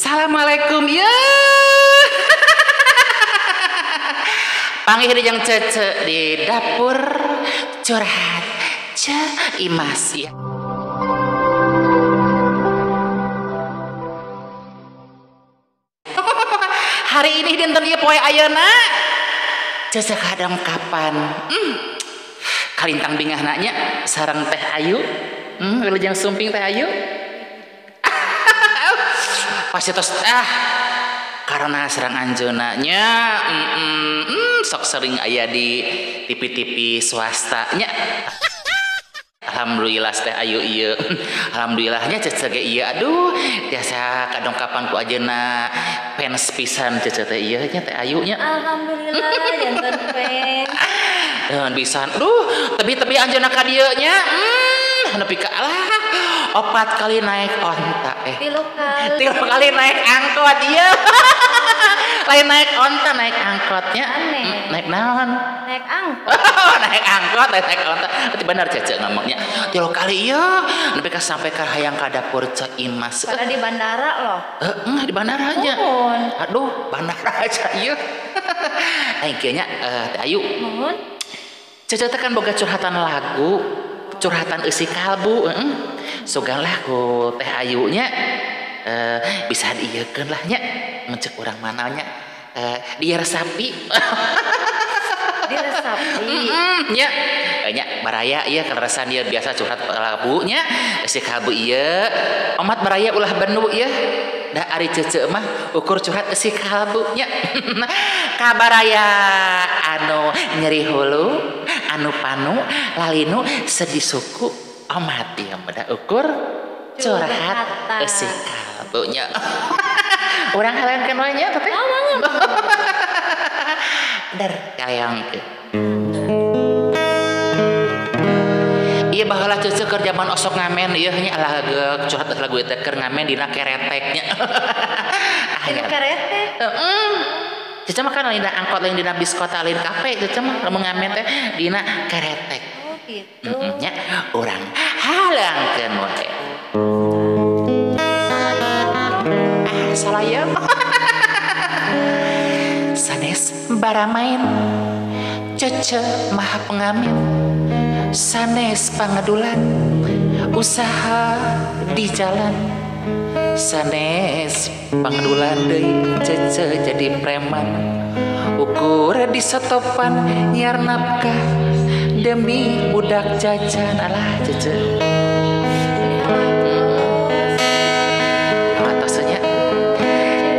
Assalamualaikum ya. Panggih jeung Cece di dapur curhat Ce Imas ya. Hari ini dinten ieu poe ayeuna Cece kadang kapan kalintang bingahna nya sareng Teh Ayu. Wilujeng sumping Teh Ayu. Pasti tos karena serang anjeunna nya sok sering aya di TV-TV swasta nya. Alhamdulillah Teh Ayu ieu. Alhamdulillahnya Cece ge ieu aduh tiasa kadongkapan ku ajeuna fans pisan Cece teh ieu nya Teh Ayu nya. Alhamdulillah janten fans. Dengan pisan. Duh, tebi-tebi anjeunna ka dieu nya. Nepi ka alah 4 kali naik onta 3 kali naik angkot ieu. Lain naik onta naik angkotnya. Naik naon? Naik angkot. Naik angkot, naik onta. Berarti benar Cece ngomongnya. 3 kali ieu nepi ka sampai ka hayang ka dapur Ce Imas. Pada di bandara loh. Heeh, di bandara aja. Aduh, bandara aja ieu. Aing kieu nya Teh Ayu. Nuhun. Cece teh kan boga curhatan lagu, curhatan eusi kalbu, sugan lah ku Teh Ayu nya bisa diieukeun lah nya ngecek urang mana nya diresapi. Diresapi. Nya nya baraya ieu kaleresan ieu biasa curhat lagu nya eusi kalbu ieu omat baraya ulah bendu ieu da ari Cece mah ukur curhat eusi kalbu nya. Kabaraya anu nyeri hulu anu panu lalinu sedih suku omat ieu mah ukur curhat eusi kalbu nya. Urang halangkeun we nya teteh. Der kaleangkeun. Ieu baheula Cece keur jaman osok ngamen ieu nya lagu curhat lagu eta keur ngamen dina keretek nya. Dina keretek. Heeh. Cece mah kan lain dina angkot lain dina bis kota lain kafe Cece mah lamun ngamen teh dina keretek. Oh gitu. Nya urang halangkeun we. Salah ya. Sanes baramain Cece maha pengamen, sanes pangadulan usaha di jalan, sanes pangadulan deui Cece jadi preman, ukur di setopan nyiar nafkah demi budak jajan. Alah Cece.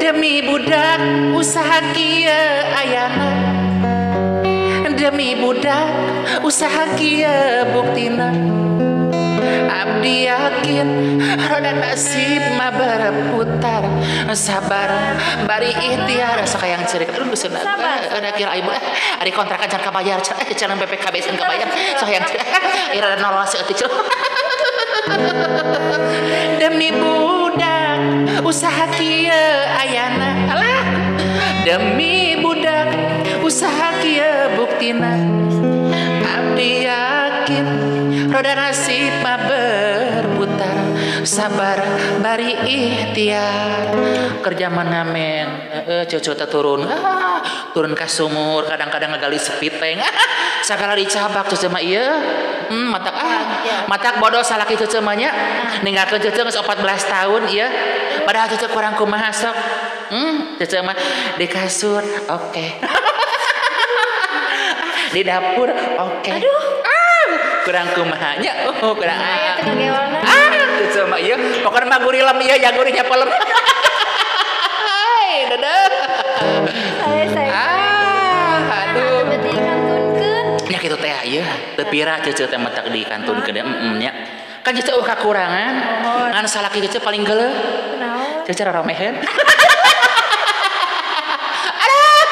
Demi budak usaha kieu ayana, demi budak usaha kieu buktina, abdi yakin roda nasib mah berputar, sabar bari ikhtiar. Sok hayang ceurik aduh geus ada kira ibu ari kontrakan can kabayar can BPKB can kabayar sok hayang ceurik ira nolol saeutik. Demi budak usaha kieu ayana, alah demi budak usaha kieu buktina, abdi yakin roda nasib mah berputar, sabar bari ikhtiar. Kerja ngamen cucu teh turun turun ka sumur kadang-kadang ngagali sepiteng sagala dicabak Cece mah ieu. Matak matak bodoh salaki Cece mah nya ninggalkeun Cece geus 14 tahun ieu padahal Cece kurang kumaha sok. Cece mah di kasur oke. Di dapur oke. Aduh. Kurang kumaha nya kurang Cece mah ieu pokona mah gurilem ieu jaguri nya pelem. Hai dadah. Saya. Aduh. Nya kitu teh ieu teu pira Cece teh matak dikantunkeun nya. Kan Cece eueuh kakurangan. Ngan salaki Cece paling geuleuh. Kunaon? Cece roromeheun. Aduh.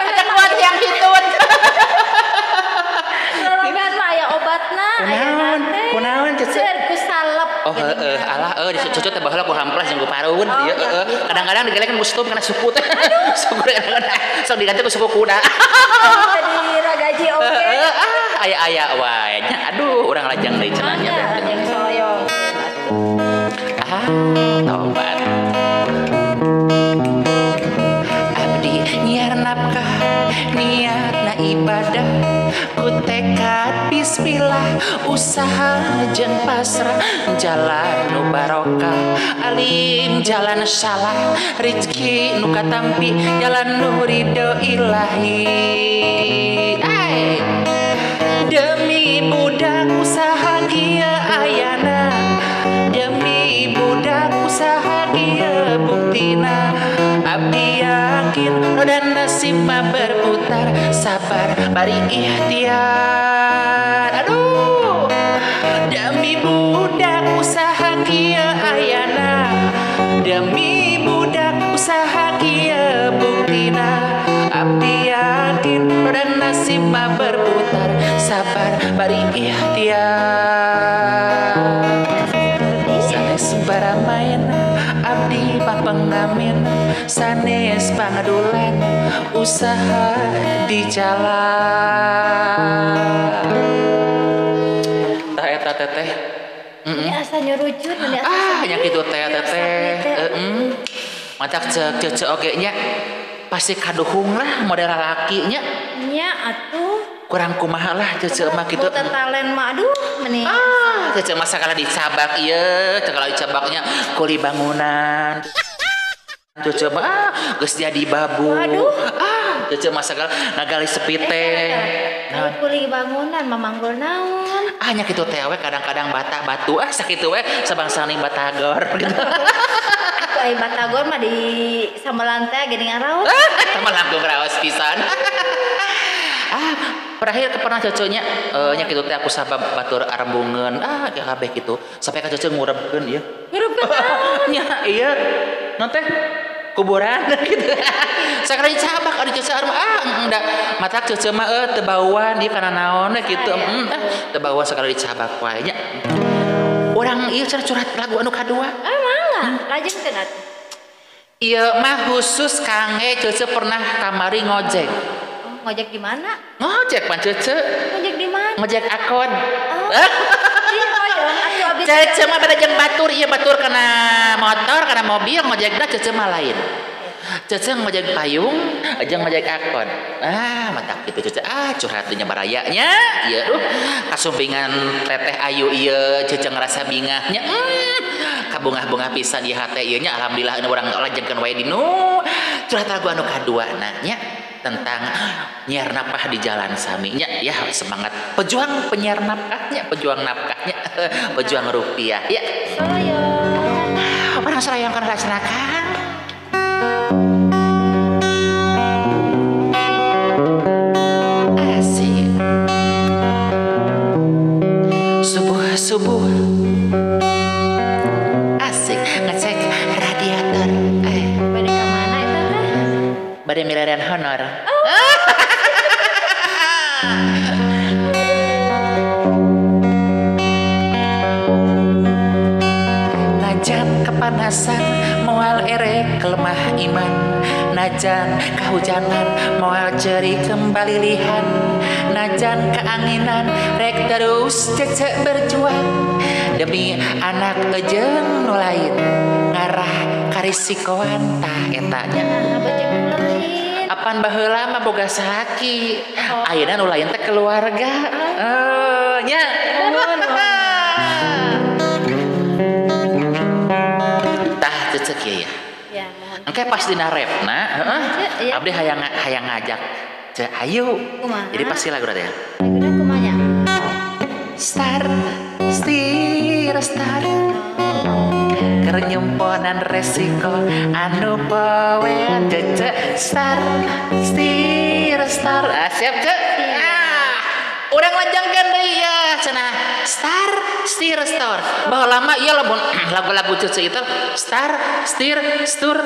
Ada kuat yang hitun. Roromeheun mah aya obatna, aya teh. Kunaon Cece? Ku salep. Oh heeh, alah Cece teh baheula ku hamplas jeung ku parun. Ieu heeh. Kadang-kadang digelekeun ku stup kana suku teh. Suku kadang-kadang sok diganti ku suku kuda. Jadi ragaji oge. Aya-aya wae nya. Aduh, urang lajang deui cenah nya. Lajang soyong. Tobat. usaha jeung pasrah jalan nu barokah alim jalan salah rezeki nu katampi jalan nu ridho ilahi. Ay. Demi budak usaha kieu ayana, demi budak usaha kieu buktina, abdi yakin roda nasib mah berputar, sabar bari ikhtiar. Aduh, demi budak usaha kieu ayana, demi budak usaha kieu buktina, abdi yakin roda nasib mah berputar, sabar bari ikhtiar. Sanes baramaena abdi papengamin, sanes pangadulan usaha di jalan. Tah eta teteh. Ini asa nyurucut meni asa. Ah, nya kitu teh teteh. Heeh. Matak ceuk cece oge nya pasti kaduhung lah model lalaki nya. Nya atuh. Kurang kumaha lah cece mah kitu. Boten talen mah aduh meni. Ah, cece mah sakala dicabak ieu, sakala dicabaknya kuli bangunan. Cece mah ah, geus jadi babu. Aduh. Ah, cece mah sakala ngagali sepi teh. Naon kuli bangunan mah manggul naon? Ah, nya kitu teh we kadang-kadang bata batu ah sakitu we sabangsaning batagor gitu. Atuh ai batagor mah di sambelan teh geuning ngaraos. Eta mah langkung raos pisan. Ah, terakhir pernah cecenya nya kitu teh aku sabab batur arembungeun ah kabeh kitu sampai ka cece ngurebkeun ieu. Ngurebkeun naon? Nya ieu naon teh kuburan gitu. Sakali cabak ari cece ah enggak matak cece mah teu bauan ieu kana naon we kitu teu bauan sakali dicabak wae nya. Urang ieu curhat lagu anu kadua. Ah mangga, lajengkeun atuh. Ieu mah khusus kangge cece pernah kamari ngojek. Ngojek di mana? Ngojek pan cece. Ngojek di mana? Ngojek akon. Oh. Iya, atuh abis. Cece mah beda jeung batur, ieu batur kana motor, kana mobil, ngojekna cece mah lain. Cece ngojek payung, jeung ngojek akon. Ah, matak kitu cece. Ah, curhat nya baraya nya. Ieu duh, kasumpingan teteh ayu ieu cece ngerasa bingahnya. Kabungah-bungah pisan ieu hate ieu nya alhamdulillah anu urang lajengkeun wae dinu. Curhat lagu anu kaduana nya tentang nyiar nafkah di jalan saminya ya, semangat pejuang penyiar nafkahnya, pejuang nafkahnya, pejuang rupiah ya. Orang serayang kan laksanakan. Asik. Subuh-subuh asik ngecek radiator. Bade ka mana eta teh? Bade milarian honor. Najan kepanasan moal erek lemah iman, najan kahujanan moal ceri kembali lihan, najan keanginan rek terus cece berjuang demi anak ejeng nu lain ngarah karisikoan tah eta nya. Apan baheula mah boga salaki, ayeuna nu lain teh keluarga. Nya. Tah cece kieu ya. Ya, mohon. Engke pas dina repna, heeh. Abdi hayang hayang ngajak ce ayu. Kumaha? Jadi pasti lagu teh ya. Laguna kumaha nya? Star, stir, star. Keur nyumponan resiko anu powean cece star, stir, star. Ah, siap ce? Ah, urang lajengkeun deui ya cenah star, stir, star. Baheula lama ieu lamun lagu-lagu cece itu star, stir, stur,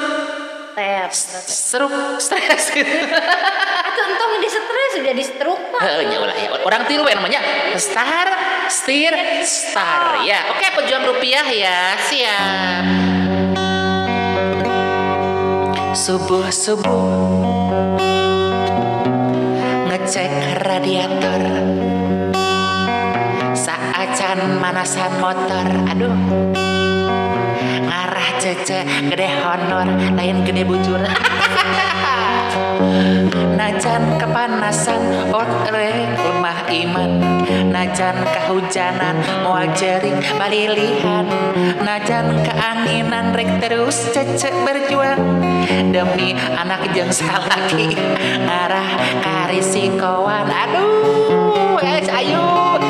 Tep. stroke, stres gitu. Atuh entong di stres jadi stroke mah. Heeh, nya ulah ya. Orang tilu we namanya star, stir, star. Ya, oke pejuang rupiah ya. Siap. Subuh-subuh ngecek radiator, saacan manasan motor. Aduh, ngarah cece gede honor lain gede bujur. Najan kepanasan orek lemah iman, najan kehujanan moal jerik balilihan, najan keanginan rek terus cece berjuang demi anak jeung salaki ngarah karisikoan. Aduh, ayo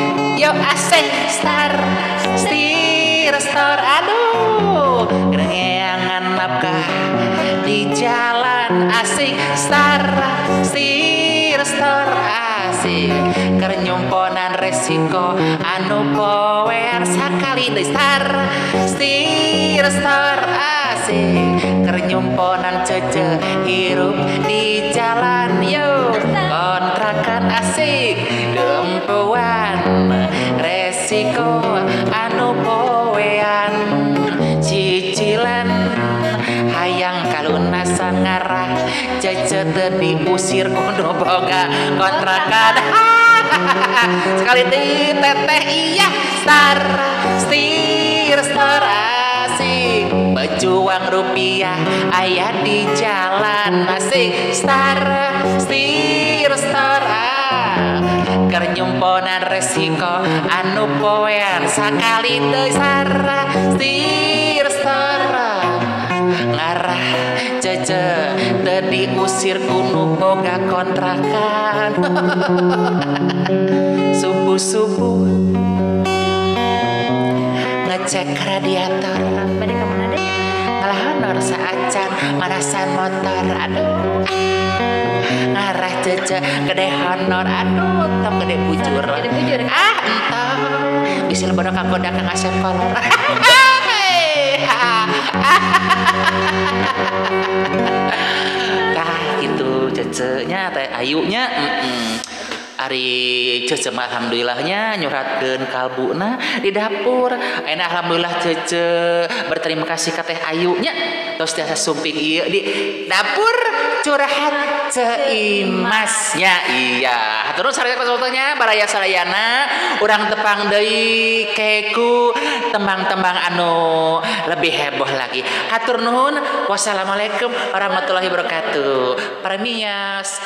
yo asik star stir store. Aduh, gerengeangan nafkah di jalan asik star stir store asik keur nyumponan resiko anu power sakali deui star stir store asik keur nyumponan cece hirup di jalan yo kontrakan asik dempuan resiko anu powean cicilan hayang kalunasan ngarah cece teu diusir kudu boga kontrakan. Sekali deui teteh iya star stir store asik pejuang rupiah aya di jalan asik star stir store keur nyumponan resiko anu poean sakali deui star stir store ngarah cece teu diusir ku nu boga kontrakan. Subuh-subuh ngecek radiator Bade ka mana deui? Ngalah honor saacan manasan motor. Aduh, ngarah cece gede honor. Aduh, tong gede bujur. Gede bujur. Ah, entong bisi lebono kagoda Kang Asep kolor. Tah gitu cece-nya teh ayunya. Ari cece mah alhamdulillahnya nyuratkeun kalbuna di dapur. Ayeuna alhamdulillah cece berterima kasih ka teh ayunya tos tiasa sumping ieu di dapur curhat Ceimasnya. Iya, hatur nuhun sareng kasebutnya baraya sadayana urang tepang deui keku tembang-tembang anu lebih heboh lagi. Hatur nuhun, wassalamualaikum warahmatullahi wabarakatuh. Paramias.